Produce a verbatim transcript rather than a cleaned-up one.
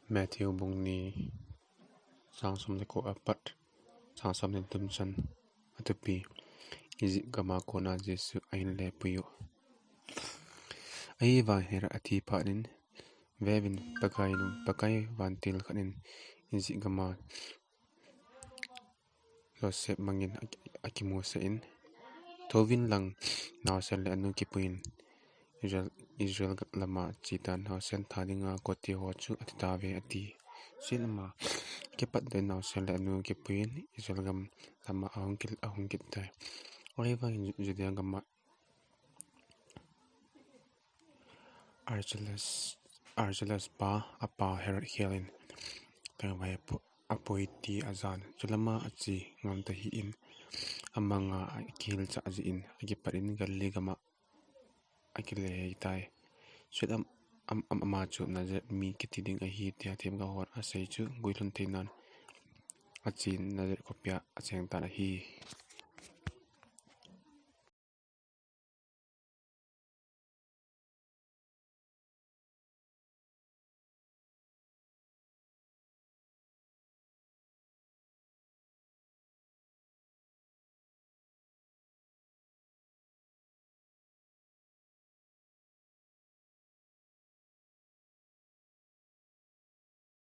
Matthew bung ni, chang som le ko apat chang som le thum chan. Atupi: Egypt gama kona Jesu ahin lepui u. Ahivangin Herod athi phat in, veuvin, Pakai nu, Pakai vantil khat in Egypt gama Joseph mangin aki-, akimusah in, thouvin lang, naosen le anu kipuiyin, Israel, Israel lama chetan, naosen tha dinga kote ho chu ati tauve, ati. Chuin ama kipat in naosen le anu kipuiyin Israel gam lama ahung kit, ahung kit tai. Ahivangin Ju-, Judea gama Archelaus, Archelaus pa, apa Herod khelin, tengvai apu-, apui ti ajan, chulama ache ngam tahih in, amanga akihilchah jeh in, akipat in Galilee gama akile hei tai. Chuin am, am, am, ama chu Nazareth mi kiti ding ahi, tia themgao hon asei chu guilhun theinan achen Nazareth khopia acheng tan ahi.